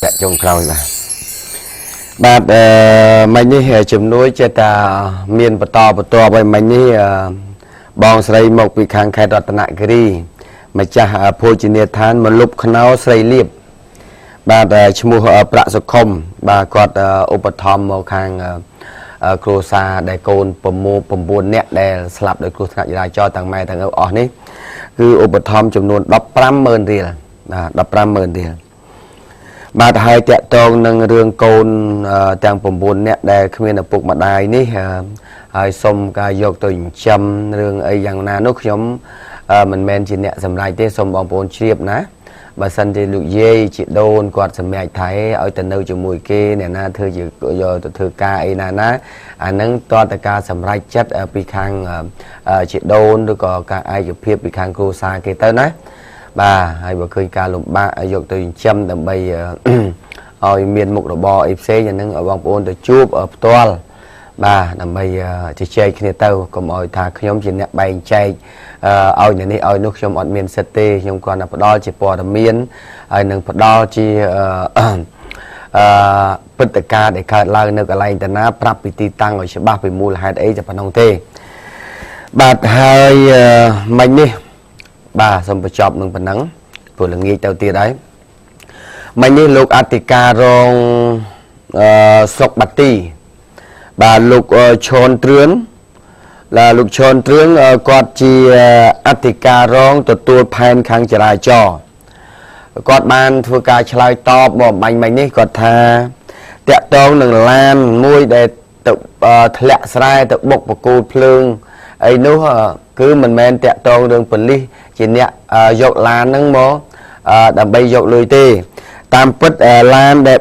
វគ្គចុងក្រោយបាទបាទអឺមិញនេះជំនួយចេះតែមានបន្តបន្ទាប់ហើយមិញនេះបងស្រីមកពីខាងខេត្តរតនគិរីម្ចាស់ភោជនីយដ្ឋានមលុបខ្នោស្រីលៀបបាទឈ្មោះប្រាក់សុខុមបាទគាត់ឧបត្ថម្ភមកខាងគ្រួសារដែលកូន6 9នាក់ដែលស្លាប់ដោយគ្រោះថ្នាក់ចរាចរណ៍ទាំងម៉ែទាំងឪអស់នេះគឺឧបត្ថម្ភចំនួន150,000រៀលបាទ150,000រៀលបាទហើយតកតងនឹងរឿងកូនទាំង9នាក់ដែលគ្មានឪពុកម្ដាយនេះហើយសុំការយកទៅចិញ្ចឹមរឿងអីយ៉ាងណានោះខ្ញុំមិនមែនជាអ្នកសម្រេចទេសូមបងប្អូនជ្រាបណាបើសិនជាលោកយាយជាដូនគាត់សម្រេចថៃឲ្យទៅនៅជាមួយគេអ្នកណាធ្វើជាយកទៅធ្វើការអីណាណាអានឹងតតការសម្រេចចិត្តពីខាងជាដូនឬក៏ការឯកភាពពីខាងគ្រួសារគេទៅណាបាទហើយបើឃើញការលំបាកយកទៅចិញ្ចឹមដើម្បីឲ្យមានមុខរបរអីផ្សេងអានឹងឲ្យបងប្អូនទៅជួបផ្ទាល់បាទដើម្បីជជែកគ្នាទៅកុំឲ្យថាខ្ញុំជាអ្នកបែងចែកឲ្យអ្នកនេះឲ្យនោះខ្ញុំអត់មានសិទ្ធិទេខ្ញុំគ្រាន់តែផ្ដល់ជាព័ត៌មានហើយនឹងផ្ដល់ជាអឺព្រឹត្តិការណ៍ដែលកើតឡើងនៅកន្លែងតាណាប្រាប់ពីទីតាំងឲ្យច្បាស់ពីមូលហេតុអីតែប៉ុណ្ណឹងទេបាទហើយមិញនេះបាទសូមបញ្ចប់នឹងប៉ុណ្ណឹងព្រោះល្ងាចទៅទៀតហើយមិញនេះលោកអធិការរងស្រុកបាទីបាទលោកឈុនទ្រឿនឡាលោកឈុនទ្រឿនគាត់ជាអធិការរងទទួលផែនខាងចរាចរណ៍គាត់បានធ្វើការឆ្លើយតបមកបាញ់មិញនេះគាត់ថាតាក់ទងនឹងឡានមួយដែលទៅធ្លាក់ស្រែទៅបុកបកគោភ្លើងអីនោះគឺមិនមែនតាក់ទងរឿងប៉ូលីសជាអ្នកយកឡានហ្នឹងមកដើម្បីយកលុយទេតាមពិតឡានដែល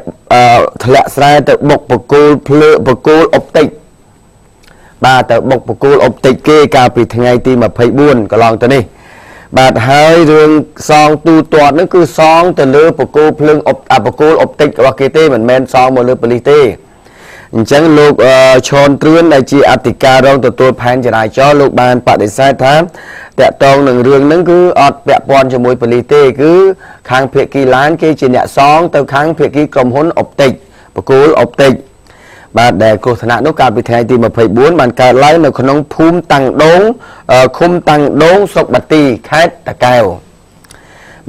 ធ្លាក់ស្រែទៅបុកបកគោភ្លើបកគោអុបទិកបាទទៅបុកបកគោអុបទិកគេកាលពីថ្ងៃទី24កន្លងទៅនេះបាទហើយរឿងសងទូទាត់ហ្នឹងគឺសងទៅលើបកគោភ្លើងអុបបកគោអុបទិករបស់គេទេមិនមែនសងមកលើប៉ូលីសទេអញ្ចឹងលោកឈុនទ្រឿនដែលជាអធិការរងទទួលផែនចរាចរណ៍លោកបានបដិសេធថាតាក់ទងនឹងរឿងហ្នឹងគឺអត់ពាក់ព័ន្ធជាមួយប៉ូលីសទេគឺខាងភាគីឡានគេជាអ្នកសងទៅខាងភាគីក្រុមហ៊ុនអុបទិកបកគោលអុបទិកបាទដែលគ្រោះថ្នាក់នោះកាលពីថ្ងៃទី24បានកើតឡើងនៅក្នុងភូមិតាំងដូងឃុំតាំងដូងស្រុកបាទីខេត្តតាកែវ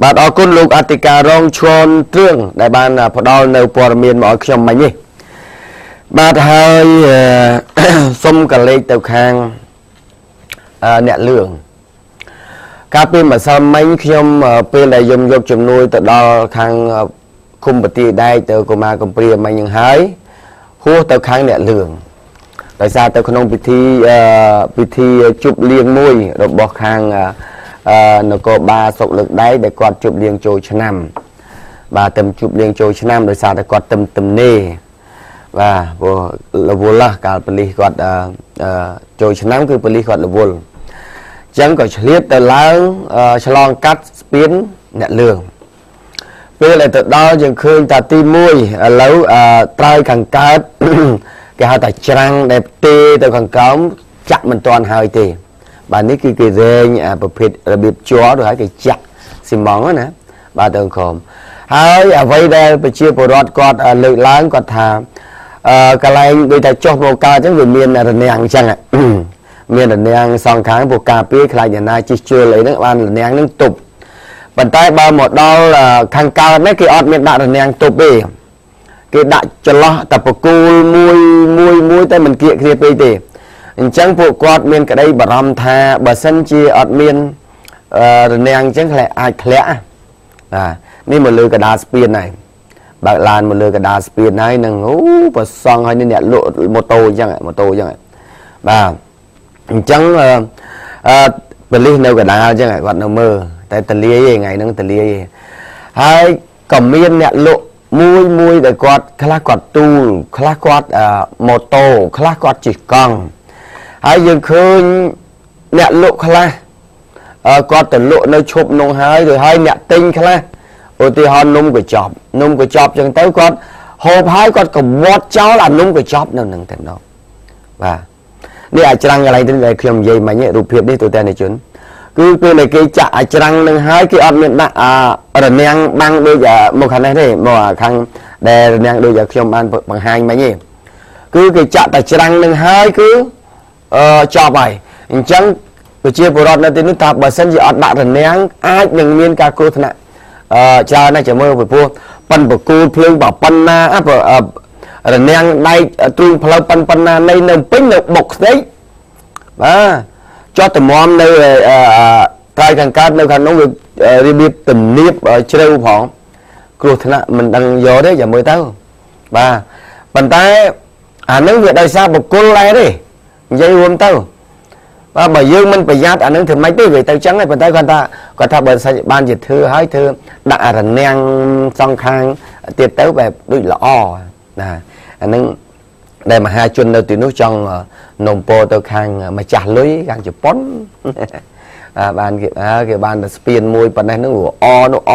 បាទអរគុណលោកអធិការរងឈុនទ្រឿងដែលបានផ្ដល់នៅព័ត៌មានមកឲ្យខ្ញុំមិញនេះបាទហើយសុំកលេចទៅខាងអ្នកលឿងកាលពីម្សិលមិញខ្ញុំពេលដែលយំយកជំនួយទៅដល់ខាងឃុំបទីដែកទៅកុមារកំព្រាមិញនឹងហើយហួសទៅខាងអ្នកលឿងដោយសារទៅក្នុងពិធីជប់លៀងមួយរបស់ខាងនគរបាលស្រុកលើកដែកដែលគាត់ជប់លៀងចូលឆ្នាំបាទទៅជប់លៀងចូលឆ្នាំដោយសារតែគាត់ទឹមទំនេរបាទព្រោះរវល់កាលប៉ូលីសគាត់ចូលឆ្នាំគឺប៉ូលីសគាត់រវល់អញ្ចឹងក៏ឆ្លៀតទៅឡើងឆ្លងកាត់ស្ពានអ្នកលឿងពេលដែលទៅដល់យើងឃើញថាទី1ឥឡូវត្រើយខាងកើតគេហៅថាច្រាំងដែលផ្ទេទៅខាងក្រោមចាក់មិនទាន់ហើយទេបាទនេះគឺគេរែងប្រភេទរបៀបជ័រឬហើយគេចាក់ស៊ីម៉ងណាបាទទៅក្រោមហើយអ្វីដែលប្រជាពលរដ្ឋគាត់លើកឡើងគាត់ថាកន្លែងដូចថាចុះមកកើតអញ្ចឹងវាមានរនាំងអញ្ចឹងមានរនាំងសងខាងពួកការពារខ្លាចអ្នកណាជិះជួលអីហ្នឹងបានរនាំងហ្នឹងទប់ប៉ុន្តែបើមកដល់ខាងកើតនេះគេអត់មានដាក់រនាំងទប់ទេគេដាក់ចន្លោះតែបកគោលមួយមួយមួយតែមិនគៀកគ្នាពេកទេអញ្ចឹងពួកគាត់មានក្តីបារម្ភថាបើសិនជាអត់មានរនាំងអញ្ចឹងខ្លាចអាចធ្លាក់បាទនេះមកលើកដាលស្ពានហើយបើកឡានមកលើកដាលស្ពានហើយនឹងអូប្រសង់ហើយនេះអ្នកលក់ម៉ូតូអញ្ចឹងម៉ូតូអញ្ចឹងបាទអញ្ចឹងប៉ូលីសនៅកដាលអញ្ចឹងគាត់នៅមើលតែតលាយឯថ្ងៃហ្នឹងតលាយហើយក៏មានអ្នកលក់មួយមួយដែលគាត់ខ្លះគាត់ទូលខ្លះគាត់ម៉ូតូខ្លះគាត់ជិះកង់ហើយយើងឃើញអ្នកលក់ខ្លះគាត់ទៅលក់នៅឈប់នោះហើយឬហើយអ្នកទិញខ្លះឧទាហរណ៍នំកញ្ចប់នំកញ្ចប់ចឹងទៅគាត់ហូបហើយគាត់ក៏វត្តចោលអានំកញ្ចប់នៅនឹងតែម្ដងបាទនេះអាចច្រាំងកន្លែងនេះដែលខ្ញុំនិយាយមិញរូបភាពនេះទូទាំងជន គឺពេលដែលគេចាក់អាច្រាំងនឹងហើយគេអត់មានដាក់អារនាំងបាំងដូចមកខាងនេះទេមកខាងដែលរនាំងដូចខ្ញុំបានបង្ហាញមិញទេគឺគេចាក់តែច្រាំងនឹងហើយគឺចប់ហើយអញ្ចឹងប្រជាពលរដ្ឋនៅទីនោះថាបើសិនជាអត់ដាក់រនាំងអាចនឹងមានការគ្រោះថ្នាក់ច្រើនណាស់ចាំមើលពីព្រោះប៉ិនបកគូលភ្លើងបើប៉ុណ្ណារនាំងដែកទ្រូងផ្លូវប៉ុណ្ណានៃនៅពេញនៅបុកស្ទេកបាទចុះតម្រាំនៅត្រៃខាងកើតនៅខាងនោះវារបៀបទំនាបជ្រៅផងគ្រោះថ្នាក់មិនដឹងយកទេចាំមើលទៅបាទប៉ុន្តែអានឹងវាដោយសារបុគ្គលដែរទេនិយាយរួមទៅបាទបើយើងមិនប្រយ័ត្នអានឹងធ្វើម៉េចទេវាទៅចឹងហើយប៉ុន្តែគាត់ថាបើសិនបានជាធ្វើហើយធ្វើដាក់រនាំងសងខាងទៀតទៅបែបដូចល្អណាអានឹងដែលមហាជននៅទីនោះចង់នំពោទៅខាងម្ចាស់លុយខាងជប៉ុនបានគេបានតែស្ពានមួយប៉ុណ្ណេះហ្នឹងអនោះអ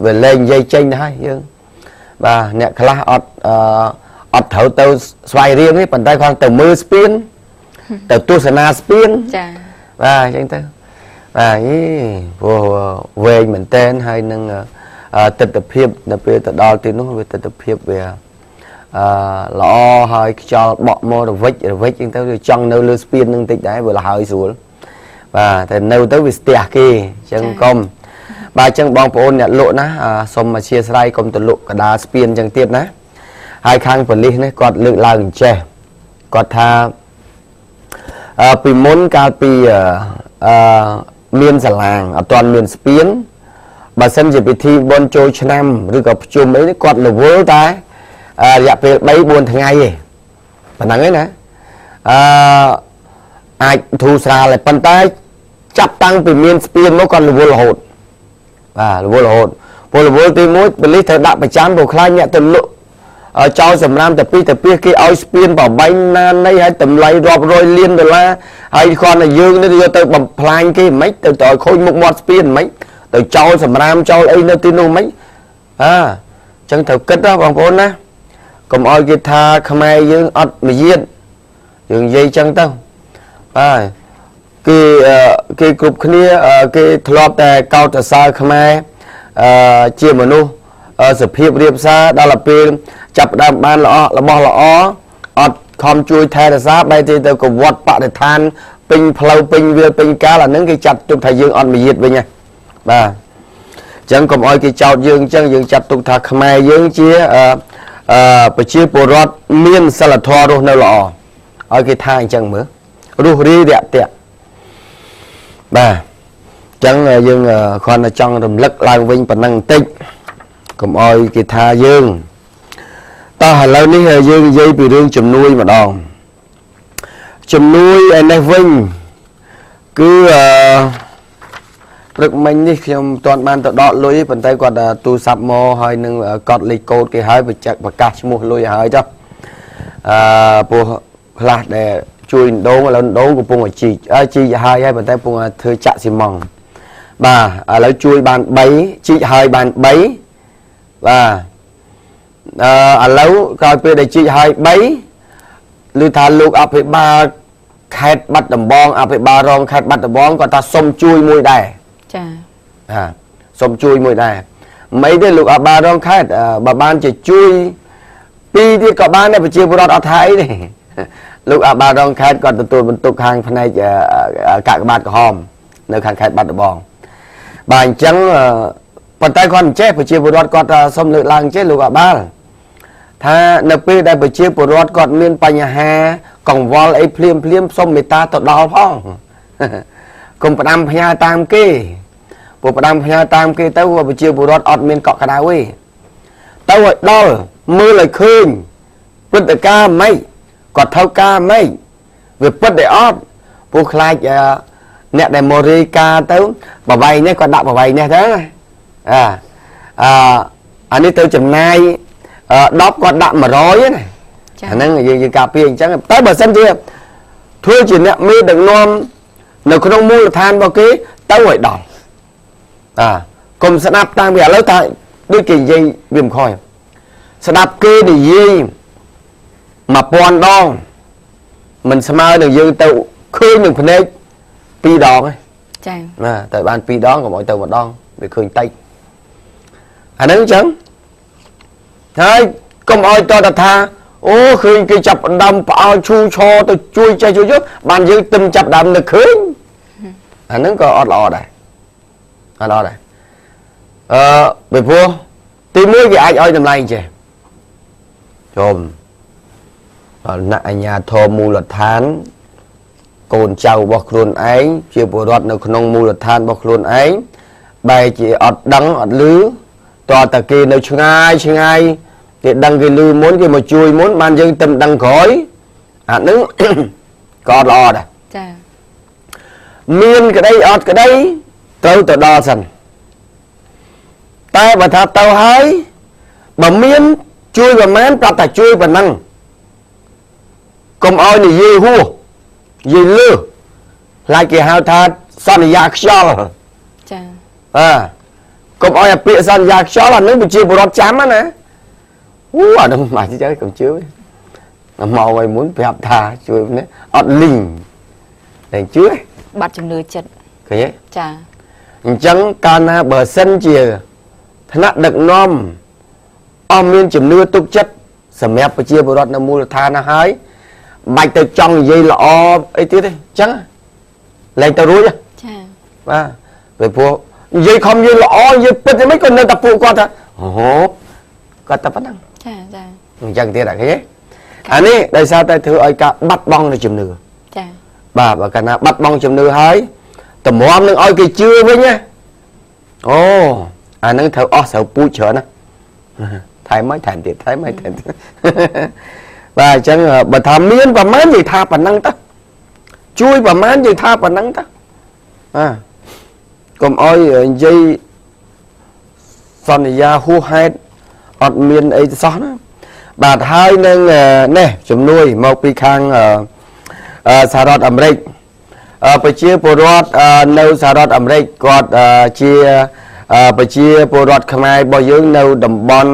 វាលែងនិយាយចេញទៅហើយយើងបាទអ្នកខ្លះអត់ត្រូវទៅស្វែងរៀងទេប៉ុន្តែគាត់ទៅមើលស្ពានទៅទស្សនាស្ពានចាបាទអញ្ចឹងទៅបាទយីព្រោះវែងមែនតែនហើយនឹងទិដ្ឋភាពនៅពេលទៅដល់ទីនោះវាទិដ្ឋភាពវាល្អហើយខ្យល់បក់មករវិចរវិចអញ្ចឹងទៅវាចង់នៅលើស្ពាននឹងតិចដែរវាលហើយស្រួលបាទតែនៅទៅវាស្ទះគេអញ្ចឹងកុំបាទអញ្ចឹងបងប្អូនអ្នកលក់ណាសូមអធិស្ឋានកុំទៅលក់កដាស្ពានអញ្ចឹងទៀតណាហើយខាងប៉ូលីសនេះគាត់លើកឡើងអញ្ចេះគាត់ថាពីមុនកាលពីមានសាឡាងអត់ទាន់មានស្ពានបើសិនជាពិធីបុណ្យចូលឆ្នាំឬក៏ប្រជុំអីនេះគាត់រវល់តែរយៈពេល3 4ថ្ងៃទេប៉ុណ្ណឹងឯណាអាចធូរស្រាលហើយប៉ុន្តែចាប់តាំងពីមានស្ពានមកគាត់រវល់រហូតបាទរវល់រហូតពលរវល់ទី1ប៉ូលីសត្រូវដាក់ប្រចាំព្រោះខ្លាចអ្នកទៅលក់ចោលសម្រាមទៅពីទៅពីគេឲ្យស្ពានបបែងណានៃឲ្យតម្លៃរាប់រយលានដុល្លារហើយគាត់តែយើងនេះយកទៅបំផ្លាញគេមិនទៅឲ្យខូចមុខមាត់ស្ពានមិនទៅចោលសម្រាមចោលអីនៅទីនោះមិនអញ្ចឹងត្រូវគិតណាបងប្អូនណាកុំឲ្យគេថាខ្មែរយើងអត់មយាទយើងនិយាយចឹងទៅបាទគេគ្រប់គ្នាគេធ្លាប់តែកោតសរសើរខ្មែរជាមនុស្សសភាពរៀបសារដល់ពេលចាប់ដើមបានល្អរបស់ល្អអត់ខំជួយថែរក្សាបែរទៅទៅកវត្តបរិស្ថានពេញផ្លូវពេញវាលពេញកាលអានឹងគេចាត់ទុកថាយើងអត់មយាទវិញណាបាទអញ្ចឹងកុំឲ្យគេចោទយើងអញ្ចឹងយើងចាត់ទុកថាខ្មែរយើងជាប្រជាពលរដ្ឋមានសិលធម៌រស់នៅល្អឲ្យគេថាអញ្ចឹងមើលរស់រាយរាក់ទាក់បាទអញ្ចឹងយើងគ្រាន់តែចង់រំលឹកឡើងវិញប៉ុណ្ណឹងបន្តិចកុំឲ្យគេថាយើងតោះឥឡូវនេះយើងនិយាយពីរឿងជំនួយម្ដងជំនួយឯនេះវិញគឺព្រឹកមិញនេះខ្ញុំមិនទាន់បានទៅដកលុយប៉ុន្តែគាត់ទូរស័ព្ទមកហើយនឹងកត់លេខកូដគេហើយបញ្ជាក់ប្រកាសឈ្មោះលុយហើយចុះពោះខ្លះដែលជួយដងឥឡូវដងកំពុងតែជីកជីកហើយហើយប៉ុន្តែកំពុងតែធ្វើចាក់ស៊ីម៉ង់បាទឥឡូវជួយបាន3ជីកហើយបាន3បាទឥឡូវក្រោយពេលដែលជីកហើយ3ឬថាលោកអភិបាលខេត្តបាត់ដំបងអភិបាលរងខេត្តបាត់ដំបងគាត់ថាសុំជួយមួយដែរចាបាទសុំជួយមួយដែរមិនទេលោកអភិបាលរងខេត្តបើបានជាជួយពីរទៀតក៏បានដែរប្រជាពលរដ្ឋអត់ថាអីទេលោកអភិបាលរងខេត្តគាត់ទទួលបន្ទុកខាងផ្នែកកាកបាទក្រហមនៅខាងខេត្តបាត់ដំបងបាទអញ្ចឹងប៉ុន្តែគាត់មិនចេះប្រជាពលរដ្ឋគាត់សុំលើកឡើងចេះលោកអភិបាលថានៅពេលដែលប្រជាពលរដ្ឋគាត់មានបញ្ហាកង្វល់អីភ្លាមភ្លាមសុំមេត្តាទៅដល់ផងកុំផ្ដាំផ្ញើតាមគេព្រោះផ្ដាំផ្ញើតាមគេទៅប្រជាពលរដ្ឋអត់មានកក់ក្ដៅទេទៅឲ្យដល់មើលឲ្យឃើញព្រឹត្តិការណ៍ម៉េចគាត់ត្រូវការម៉េចវាពិតទេអត់ព្រោះខ្លាចអ្នកដែលមករាយការណ៍ទៅបវៃនេះគាត់ដាក់បវៃនេះទៅអានេះទៅចំណាយ10គាត់ដាក់100ណាអាហ្នឹងយើងការពារអញ្ចឹងតែបើសិនជាធ្វើជាអ្នកមេដឹកនាំនៅក្នុងមូលដ្ឋានរបស់គេទៅឲ្យដល់កុំស្ដាប់តាមវាឥឡូវថាដូចគេនិយាយវាមិនខុសស្ដាប់គេនិយាយ1000ដងមិនស្មើនឹងយើងទៅឃើញនឹងភ្នែក2ដងទេ ចា៎ បាទទៅបាន2ដងកុំឲ្យទៅម្ដងវាឃើញតិចអាហ្នឹងអញ្ចឹងហើយកុំឲ្យតតថាអូឃើញគេចាប់ដើមផ្អើលឈូឆទៅជួយចេះជួយយកបានយើងទឹមចាប់ដើមនឹកឃើញអាហ្នឹងក៏អត់ល្អដែរអត់ល្អដែរពីព្រោះទីមួយគេអាចឲ្យតម្លៃចេះជុំដល់អ្នកអាជ្ញាធរមូលដ្ឋានកូនចៅរបស់ខ្លួនឯងជាពលរដ្ឋនៅក្នុងមូលដ្ឋានរបស់ខ្លួនឯងបែរជាអត់ដឹងអត់ឮតើតាគេនៅឆ្ងាយឆ្ងាយគេដឹងគេឮមុនគេមកជួយមុនបានយើងទៅដឹងក្រោយអានឹង ក៏អត់ល្អដែរចា៎មានក្តីអត់ក្តីត្រូវទៅដល់សិនតែបើថាទៅហើយបើមានជួយប្រមាណប្រាប់ថាជួយប៉ុណ្ណឹងកុំឲ្យនិយាយហួសនិយាយលើសខ្លាចគេហៅថាសន្យាខ្យល់ចា៎កុំឲ្យអាពាក្យសន្យាខ្យល់អានឹងប្រជាពលរដ្ឋចាំណាអូអានឹងមិនចេះកុំជឿមកឲ្យមុនប្រាប់ថាជួយនេះអត់លីងតែជឿបាត់ជំនឿចិត្តឃើញទេចាអញ្ចឹងកាលណាបើសិនជាថ្នាក់ដឹកនាំអស់មានជំនឿទុកចិត្តសម្រាប់ប្រជាពលរដ្ឋនៅមូលដ្ឋានណាហើយបាច់ទៅចង់និយាយល្អអីទៀតទេអញ្ចឹងលែងទៅរួចចាបាទព្រោះនិយាយខំនិយាយល្អនិយាយពិតយ៉ាងម៉េចក៏នៅតែពួកគាត់ថាអូគាត់តែប៉ុណ្ណឹងចាចាអញ្ចឹងទៀតអាគេអានេះដោយសារតែធ្វើឲ្យការបាត់បង់នៅជំនឿចាបាទបើកាលណាបាត់បង់ជំនឿហើយតម្រាំនឹងឲ្យគេជឿវិញណាអូអានឹងត្រូវអស់ស្រូវពូជច្រើនណាថែមហើយថែមទៀតថែមហើយថែមទៀតបាទអញ្ចឹងបើថាមានប្រមាណនិយាយថាប៉ុណ្ណឹងទៅជួយប្រមាណនិយាយថាប៉ុណ្ណឹងទៅបាទកុំឲ្យនិយាយសន្យាហួសហេតុអត់មានអីសោះណាបាទហើយនឹងនេះជំនួយមកពីខាងសហរដ្ឋអាមេរិកប្រជាពលរដ្ឋនៅសហរដ្ឋអាមេរិកគាត់ជាប្រជាពលរដ្ឋខ្មែររបស់យើងនៅតំបន់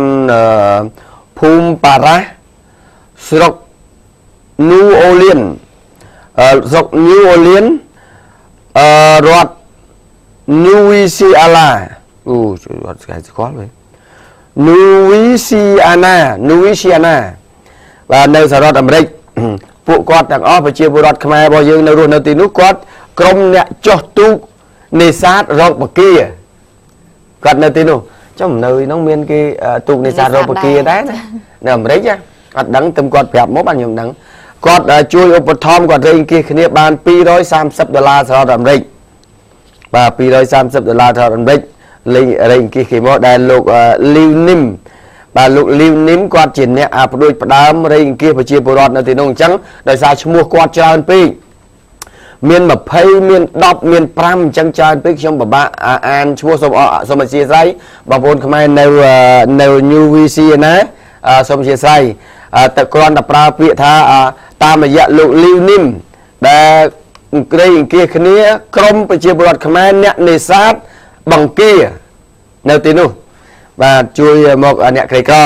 ភូមិប៉ារ៉ាស់ស្រុកញូអូលៀនស្រុកញូអូលៀនរដ្ឋញូវីស៊ីអាឡាអូអត់ស្គាល់វិញនូវីស៊ីអាណានូវីស៊ីអាណាបាទនៅសហរដ្ឋអាមេរិកពួកគាត់ទាំងអស់ប្រជាពលរដ្ឋខ្មែររបស់យើងនៅរស់នៅទីនោះគាត់ក្រុមអ្នកចុះទូកនេសាទរកបកាគាត់នៅទីនោះចុះនៅនោះមានគេទូកនេសាទរកបកាដែរណានៅអាមេរិកអត់ដឹងទឹមគាត់ប្រាប់មកបាទខ្ញុំដឹងគាត់ជួយឧបត្ថម្ភគាត់រែងគៀសគ្នាបាន230ដុល្លារសហរដ្ឋអាមេរិកបាទ230ដុល្លារសហរដ្ឋអាមេរិកលេងរែងគៀសគេមកដែលលោកលីវនីមបាទលោកលីវនីមគាត់ជាអ្នកផ្ដួចផ្ដើមរែងគៀសប្រជាពលរដ្ឋនៅទីនោះអញ្ចឹងដោយសារឈ្មោះគាត់ច្រើនពេកមាន20មាន10មាន5អញ្ចឹងច្រើនពេកខ្ញុំពិបាកអានឈ្មោះសូមសូមអធ្យាស្រ័យបងប្អូនខ្មែរនៅ New VC ណាសូមអធ្យាស្រ័យតែគ្រាន់តែប្រើពាក្យថាតាមរយៈលោកលីវនីមដែលរែងគៀសគ្នាក្រុមប្រជាពលរដ្ឋខ្មែរអ្នកនេសាទបង្គានៅទីនោះបាទជួយមកអ្នកក្រីក្រ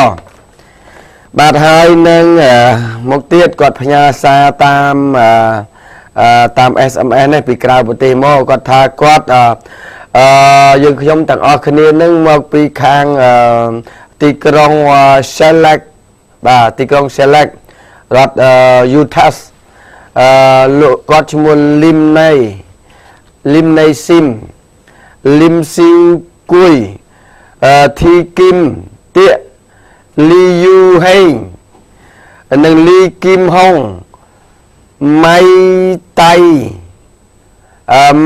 បាទហើយនឹងមកទៀតគាត់ផ្ញើសារតាមតាម SMS នេះពីក្រៅប្រទេសមកគាត់ថាគាត់យើងខ្ញុំទាំងអស់គ្នានឹងមកពីខាងទីក្រុង Select បាទទីក្រុង Select រដ្ឋ Utah លោកគាត់ឈ្មោះលឹមណៃលឹមណៃស៊ីមលឹមស៊ីវគួយធីគឹមទៀលីយូហេងនិងលីគឹមហុងម៉ៃតៃ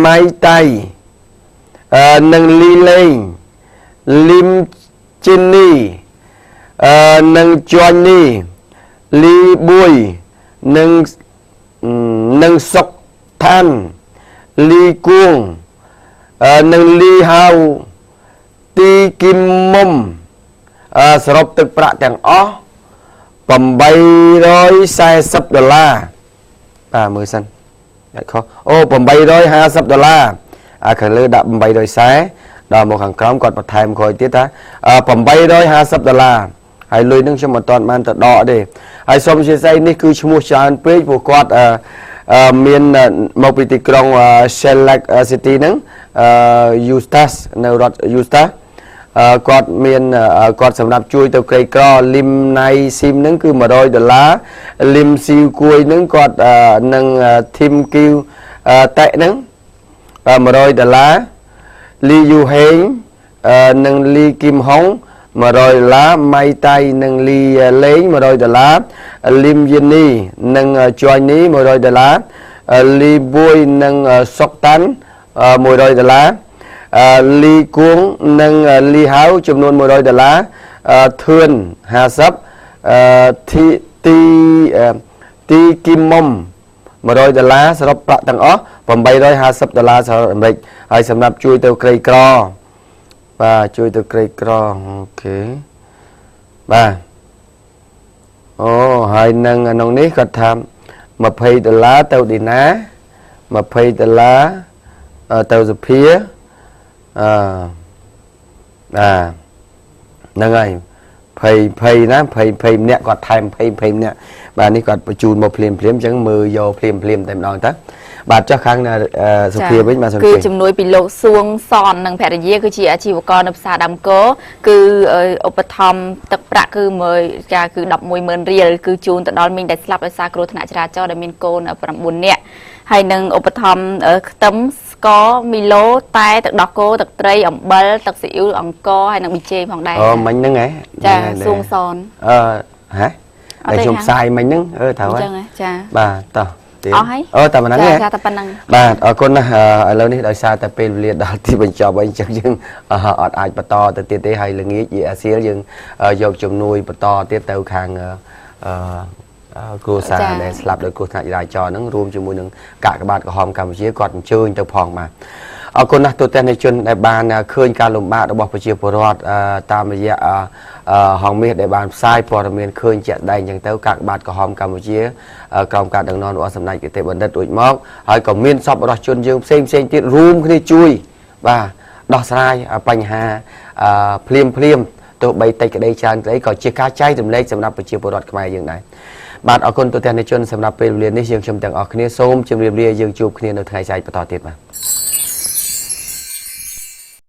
ម៉ៃតៃនិងលីលេងលឹមជីនីនិងជាន់នីលីបួយនិងសុកឋានលីគួងនិងលីហៅទីគឹមមុំសរុបទឹកប្រាក់ទាំងអស់840ដុល្លារបាទមើលសិនដាក់ខុសអូ850ដុល្លារអាខាងលើដាក់840ដល់មកខាងក្រោមគាត់បន្ថែមក្រោយទៀតថា850ដុល្លារហើយលុយនឹងខ្ញុំមិនទាន់បានទៅដកទេហើយសូមអធ្យាស្រ័យនេះគឺឈ្មោះច្រើនពេកព្រោះគាត់ មានមកពីទីក្រុង Salt Lake City ហ្នឹង Utah នៅរដ្ឋ Utah គាត់មានគាត់សម្រាប់ជួយទៅក្រីក្រលឹមណៃស៊ីមហ្នឹងគឺ100ដុល្លារលឹមស៊ីវគួយហ្នឹងគាត់នឹងធីមគីវតេហ្នឹង100ដុល្លារលីយូហេងនិងលីគីមហុង100ដុល្លារម៉ៃតៃនិងលីលេង100ដុល្លារលឹមយីនីនិងជយនី100ដុល្លារលីបួយនិងសុកតាន់100ដុល្លារលីគួងនិងលីហៅចំនួន100ដុល្លារធឿន50ធីទីទីគីមុំ100ដុល្លារសរុបប្រាក់ទាំងអស់850ដុល្លារសហរដ្ឋអាមេរិកហើយសម្រាប់ជួយទៅក្រីក្របាទជួយទៅក្រីក្រអូខេបាទអូហើយនឹងក្នុងនេះគាត់ថា20ដុល្លារទៅឌីណា20ដុល្លារទៅសុភាអឺបាទហ្នឹងហើយ20 20ណា20 20ម្នាក់គាត់ថែម20 20ម្នាក់បាទនេះគាត់បញ្ជូនមកភ្លាមភ្លាមអញ្ចឹងមើលយកភ្លាមភ្លាមតែម្ដងទៅបាទចុះខាងសុភាវិញបាទសូម គឺជំនួយពីលោកសួងសននិងភរិយាគឺជាអាជីវករនៅផ្សារដើមកគឺឧបត្ថម្ភទឹកប្រាក់គឺ1ចាគឺ110,000រៀលគឺជូនទៅដល់មីងដែលស្លាប់ដោយសារគ្រោះថ្នាក់ចរាចរណ៍ដែលមានកូន9នាក់ហើយនឹងឧបត្ថម្ភខ្ទឹមស្ករមីឡូតែទឹកដោះគោទឹកត្រីអំបិលទឹកស៊ីអ៊ូអង្ករហើយនឹងប៊ីចេងផងដែរ អូមិញហ្នឹងហ៎ ចាសួងសន អឺហ៎តែខ្ញុំផ្សាយមិញហ្នឹងអឺត្រូវហើយ ចា បាទតោះ ទៀតអស់ហើយ អូតែប៉ុណ្្នឹង ចាតែប៉ុណ្្នឹង បាទអរគុណណាស់ឥឡូវនេះដោយសារតែពេលវេលាដល់ទីបញ្ចប់ហើយអញ្ចឹងយើងអត់អាចបន្តទៅទៀតទេហើយល្ងាចយអាសៀលយើងយកជំនួយបន្តទៀតទៅខាងអឺគ្រួសារដែលស្លាប់ដោយគ្រោះថ្នាក់ចរាចរណ៍ហ្នឹងរួមជាមួយនឹងកាកបាទក្រហមកម្ពុជាគាត់អញ្ជើញទៅផងបាទអរគុណណាស់ទូទាំងជនដែលបានឃើញការលំបាករបស់ប្រជាពលរដ្ឋតាមរយៈហងមាសដែលបានផ្សាយព័ត៌មានឃើញជាក់ស្ដែងអញ្ចឹងទៅកាកបាទក្រហមកម្ពុជាក្រោមការដឹកនាំរបស់សម្ដេចគតិបណ្ឌិតរួចមកហើយក៏មានសប្បុរសជនយើងផ្សេងផ្សេងទៀតរួមគ្នាជួយបាទដោះស្រាយបញ្ហាភ្លាមភ្លាមទោះបីតិចក្តីច្រើនក្តីក៏ជាការចែករំលែកសម្រាប់ប្រជាពលរដ្ឋខ្មែរយើងដែរបាទអរគុណទូទាំងជនសម្រាប់ពេលវេលានេះយើងខ្ញុំទាំងអស់គ្នាសូមជម្រាបលាយើងជួបគ្នានៅថ្ងៃស្អែកបន្តទៀតបាទ។